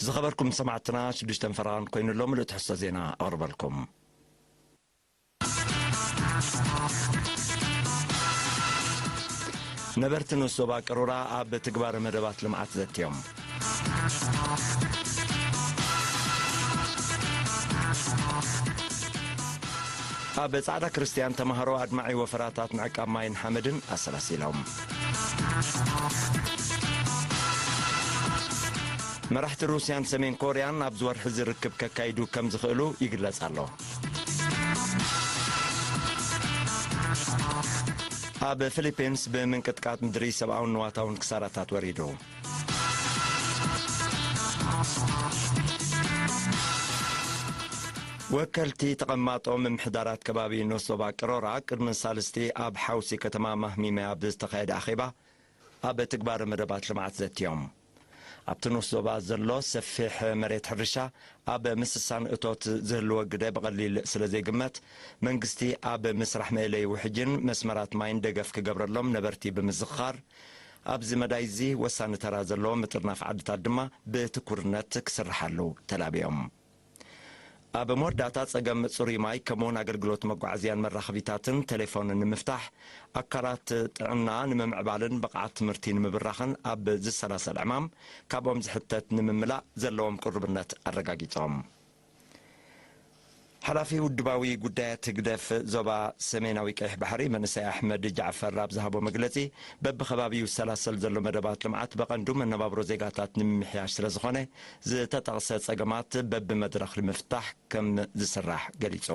ዝኸበርኩም ሰማዕትና፣ ሽዱሽተ ፈረቓን ኮይኑ ኣሎ። ምሉእ ትሕዝቶ ዜና ኣቕርበልኩም። ነበርቲ ንኡስ ዞባ ቅሩራ ኣብ ትግባረ መደባት ልምዓት ዘትዮም። ኣብ ጻዕዳ ክርስትያን ተማሃሮ ኣድማዒ ወፈራታት ምዕቃብ ማይን ሓመድን ኣሰላሲሎም። መራሕቲ ሩስያን ሰሜን ኮርያን ኣብዚ ወርሒ ዝርክብ ከካይዱ ከም ዝኽእሉ ይግለጽ ኣሎ። ኣብ ፊሊፒንስ ብምንቅጥቃጥ ምድሪ ሰብኣውን ንዋታውን ክሳራታት ወሪዱ። ወከልቲ ተቐማጦ ምምሕዳራት ከባቢ ንኡስ ዞባ ቅሮራ ቅድሚ ሳልስቲ ኣብ ሓውሲ ከተማ ማህሚመያ ብዝተኻየደ ኣኼባ ኣብ ትግባረ መደባት ልምዓት ዘትዮም። ኣብቲ ንኡስ ዞባ ዘሎ ሰፊሕ መሬት ሕርሻ ኣብ ምስሳን እቶት ዝህልዎ ግደ ብቐሊል ስለ ዘይግመት፣ መንግስቲ ኣብ ምስራሕ መእለዪ ውሕጅን መስመራት ማይን ደገፍ ክገብረሎም ነበርቲ ብምዝኽኻር፣ ኣብዚ መዳይ እዚ ወሳኒ ተራ ዘለዎ ምጥርናፍ ዓድታት ድማ ብትኩርነት ክስርሓሉ ተላብዮም። ኣብ መወዳእታ፣ ጸገም ጽሩይ ማይ ከምኡውን ኣገልግሎት መጓዓዝያን መራኸቢታትን ቴሌፎንን ንምፍታሕ፣ ኣካላት ጥዕና ንምምዕባልን ብቕዓት ትምህርቲ ንምብራኽን ኣብ ዝሰላሰል ዕማም፣ ካብኦም ዝሕተት ንምምላእ ዘለዎም ቅሩብነት ኣረጋጊጾም። ሓላፊ ውድባዊ ጉዳያት ህግደፍ ዞባ ሰሜናዊ ቀይሕ ባሕሪ መንእሰይ ኣሕመድ ጃዕፈር ኣብ ዝሃቦ መግለጺ፣ በብኸባቢኡ ዝሰላሰል ዘሎ መደባት ልምዓት ብቐንዱ መነባብሮ ዜጋታት ንምምሕያሽ ስለ ዝኾነ፣ ዝተጠቕሰ ጸገማት በብመድረኽ ንምፍታሕ ከም ዝስራሕ ገሊጹ።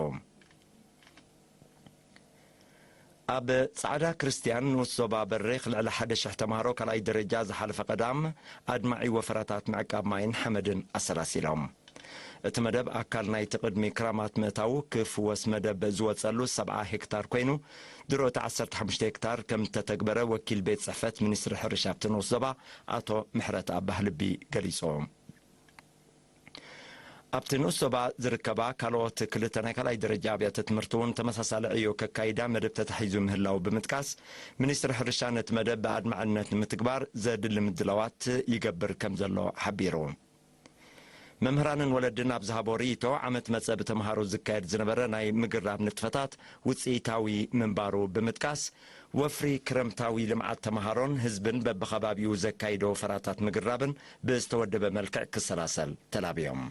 ኣብ ጻዕዳ ክርስትያን ንኡስ ዞባ በሪኽ ልዕሊ ሓደ ሽሕ ተምሃሮ ካልኣይ ደረጃ ዝሓለፈ ቀዳም ኣድማዒ ወፈራታት ምዕቃብ ማይን ሓመድን ኣሰላሲሎም። እቲ መደብ ኣካል ናይቲ ቅድሚ ክራማት ምእታዉ ክፍወስ መደብ ዝወጸሉ ሰብዓ ሄክታር ኮይኑ፣ ድሮ እቲ ዓሰርተ ሓሙሽተ ሄክታር ከም እተተግበረ ወኪል ቤት ጽሕፈት ሚኒስትሪ ሕርሻ ኣብቲ ንኡስ ዞባ ኣቶ ምሕረት ኣባህልቢ ገሊጹ። ኣብቲ ንኡስ ዞባ ዝርከባ ካልኦት ክልተ ናይ ካልኣይ ደረጃ ኣብያተ ትምህርቲ እውን ተመሳሳሊ ዕዮ ከካይዳ መደብ ተታሒዙ ምህላዉ ብምጥቃስ፣ ሚኒስትሪ ሕርሻ ነቲ መደብ ብኣድማዕነት ንምትግባር ዘድሊ ምድላዋት ይገብር ከም ዘሎ ሓቢሩ። መምህራንን ወለድን ኣብ ዝሃቦ ርእይቶ፣ ዓመት መጸ ብተምሃሮ ዝካየድ ዝነበረ ናይ ምግራብ ንጥፈታት ውጽኢታዊ ምንባሩ ብምጥቃስ፣ ወፍሪ ክረምታዊ ልምዓት ተምሃሮን ህዝብን በብኸባቢኡ ዘካይዶ ወፈራታት ምግራብን ብዝተወደበ መልክዕ ክሰላሰል ተላብዮም።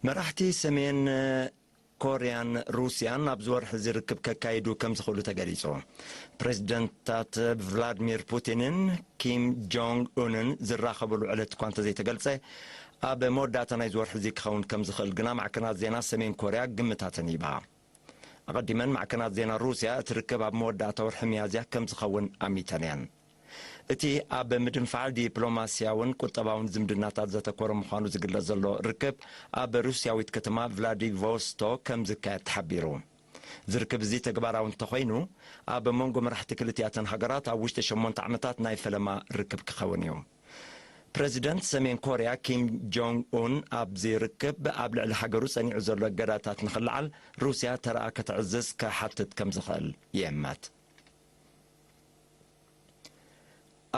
መራሕቲ ሰሜን ኮርያን ሩስያን ኣብዚ ወርሒ እዚ ርክብ ከካይዱ ከም ዝኽእሉ ተገሊጹ። ፕሬዚደንታት ቭላድሚር ፑቲንን ኪም ጆንግ ኡንን ዝራኸብሉ ዕለት እኳ እንተዘይተገልጸ፣ ኣብ መወዳእታ ናይዚ ወርሒ እዚ ክኸውን ከም ዝኽእል ግና ማዕከናት ዜና ሰሜን ኮርያ ግምታተን ይህባ። ኣቐዲመን ማዕከናት ዜና ሩስያ እቲ ርክብ ኣብ መወዳእታ ወርሒ ሚያዝያ ከም ዝኸውን ኣሚተን እየን። እቲ ኣብ ምድንፋዕ ዲፕሎማስያውን ቁጠባውን ዝምድናታት ዘተኮረ ምዃኑ ዝግለጽ ዘሎ ርክብ፣ ኣብ ሩስያዊት ከተማ ቭላዲቮስቶክ ከም ዝካየድ ተሓቢሩ። እዚ ርክብ እዚ ተግባራዊ እንተኾይኑ፣ ኣብ መንጎ መራሕቲ ክልቲኣተን ሃገራት ኣብ ውሽጢ ሸሞንተ ዓመታት ናይ ፈለማ ርክብ ክኸውን እዩ። ፕረዚደንት ሰሜን ኮርያ ኪም ጆንግ ኡን ኣብዚ ርክብ ኣብ ልዕሊ ሃገሩ ጸኒዑ ዘሎ እገዳታት ንኽልዓል ሩስያ ተራኣ ከተዕዝዝ ክሓትት ከም ዝኽእል ይእመት።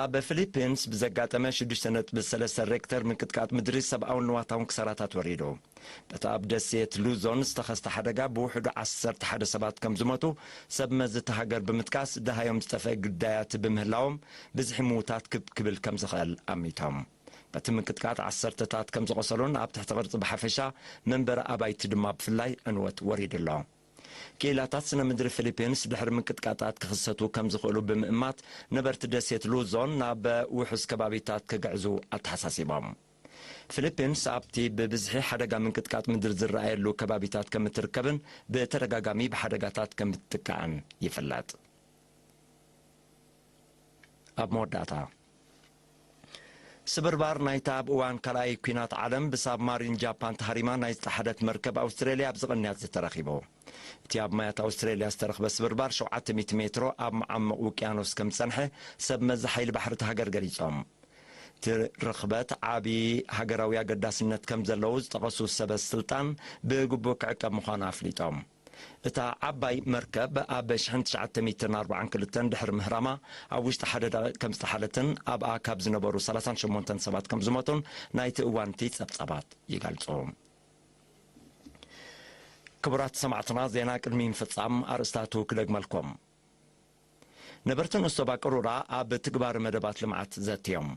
ኣብ ፊሊፒንስ ብዘጋጠመ ሽዱሽተ ነጥቢ ሰለስተ ሬክተር ምንቅጥቃጥ ምድሪ ሰብኣውን ንዋታውን ክሳራታት ወሪዱ። በቲ ኣብ ደሴት ሉዞን ዝተኸስተ ሓደጋ ብውሕዱ ዓሰርተ ሓደ ሰባት ከም ዝሞቱ ሰብ መዚ እታ ሃገር ብምጥቃስ፣ ደሃዮም ዝጠፍአ ግዳያት ብምህላዎም ብዝሒ ምዉታት ክብ ክብል ከም ዝኽእል ኣሚቶም። በቲ ምንቅጥቃጥ ዓሰርተታት ከም ዝቖሰሉን ኣብ ትሕቲ ቅርጺ ብሓፈሻ መንበሪ ኣባይቲ ድማ ብፍላይ ዕንወት ወሪዱ ኣሎ። ክኢላታት ስነ ምድሪ ፊሊፒንስ ድሕሪ ምንቅጥቃጣት ክኽሰቱ ከም ዝኽእሉ ብምእማት፣ ነበርቲ ደሴት ሉዞን ናብ ውሑስ ከባቢታት ክግዕዙ ኣተሓሳሲቦም። ፊሊፒንስ ኣብቲ ብብዝሒ ሓደጋ ምንቅጥቃጥ ምድሪ ዝረኣየሉ ከባቢታት ከም እትርከብን ብተደጋጋሚ ብሓደጋታት ከም እትጥቃዕን ይፍለጥ። ኣብ መወዳእታ፣ ስብርባር ናይታ ኣብ እዋን ካልኣይ ኲናት ዓለም ብሳብማሪን ጃፓን ተሃሪማ ናይ ዝጠሓለት መርከብ ኣውስትሬልያ ኣብዚ ቅንያት ዝተረኺቡ። እቲ ኣብ ማያት ኣውስትሬልያ ዝተረኽበ ስብርባር ሸውዓተ ሚእቲ ሜትሮ ኣብ መዓሙቕ ውቅያኖስ ከም ዝጸንሐ ሰብ መዚ ሓይሊ ባሕሪ እታ ሃገር ገሊጾም። እቲ ርኽበት ዓቢ ሃገራዊ ኣገዳስነት ከም ዘለዎ ዝጠቐሱ ሰበ ስልጣን፣ ብግቡእ ክዕቀብ ምዃኑ ኣፍሊጦም። እታ ዓባይ መርከብ ኣብ ሽሕን ትሽዓተ ሚእትን ኣርባዓን ክልተን ድሕሪ ምህራማ፣ ኣብ ውሽጢ ሓደ ደቂቕ ከም ዝተሓለትን ኣብኣ ካብ ዝነበሩ ሰላሳን ሸሞንተን ሰባት ከም ዝሞቱን ናይቲ እዋን እቲ ጸብጻባት ይገልጹ። ክቡራት ሰማዕትና፣ ዜና ቅድሚ ምፍጻም ኣርእስታቱ ክደግመልኩም። ነበርቲ ንእስቶ ባቅሩራ ኣብ ትግባር መደባት ልምዓት ዘትዮም።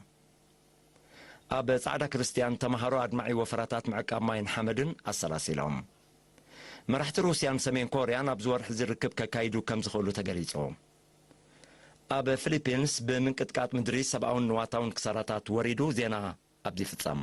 ኣብ ጻዕዳ ክርስትያን ተምሃሮ ኣድማዒ ወፈራታት ምዕቃብ ማይን ሓመድን ኣሰላሲሎም። መራሕቲ ሩስያን ሰሜን ኮርያን ኣብዚ ወርሒ ዝርክብ ከካይዱ ከም ዝኽእሉ ተገሊጹ። ኣብ ፊሊፒንስ ብምንቅጥቃጥ ምድሪ ሰብኣውን ንዋታውን ክሳራታት ወሪዱ። ዜና ኣብዚ ይፍጸም።